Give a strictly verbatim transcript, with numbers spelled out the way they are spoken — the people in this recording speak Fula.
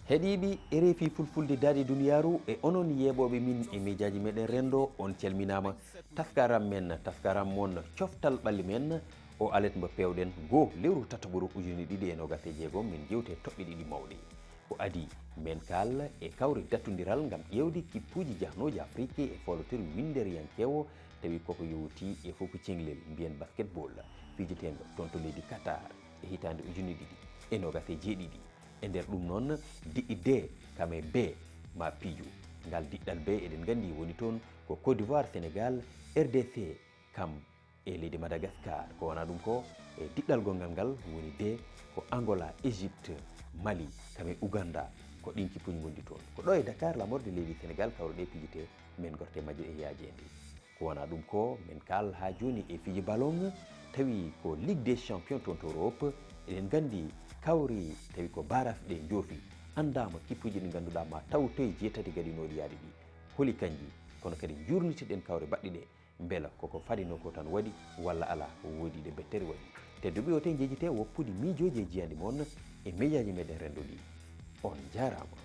Heɗiiɓi R F I Fulfulde Daade Duniyaaru e onon yeeɓooɓe min e mejaaji meɗen renndo, on calminaama. Taskaram men, taskaram mon, coftal ɓalli men, o alet mbo pewɗen goo lewru tataɓuru ujine ɗiɗi e noogas e jeegom, min jewte toɓɓe ɗiɗi mawɗe. Ko adii men kaal e kawre dattondiral ngam ƴeewde kippuuji jahnooji Afrik e fooloteeru winnderiyankeewo, tawi koko yowti e fof ko ceŋlel mbiyen basketball, fijiteengo toon to leydi Qatar e hitaande ujine ɗiɗi e noogas e jeeɗiɗi. E nder ɗum noon, diɗɗi D kam e B ma piijo. Ngal diɗɗal B eɗen nganndi woni toon ko Côte d'Ivoire, Sénégal, R D C kam e leydi Madagascar. Ko wonaa ɗum ko e diɗɗal gonngal ngal woni D ko Angola, Égypte, Mali kam e Ouganda. Ko ɗiin kippuuji ngondi toon. Ko ɗo e Dakar, lamorde leydi Sénégal, kawre ɗe pijitee, men gorte majje e yaajeende. Ko wonaa ɗum ko men kaal haa jooni e fiji ballon, tawi ko Ligue des Champions toon to Europe, eɗen nganndi kawri tawi ko barrage ɗe njoofi. Anndaama kippuuji ɗi ngannduɗaa ma taw toye jeetati gadinooɗi yaade ɗi. Holi kanji? Kono kadi njuurnitiɗen kawre baɗɗi ɗe. Mbela koko fadinoo ko tan waɗi walla alaa, ko woodi ɗe bettere waɗi. Tedduɓe o te njejjite woppude miijooji e jiyaandi mon e mejaaji meɗen renndo ɗi. On njaaraama.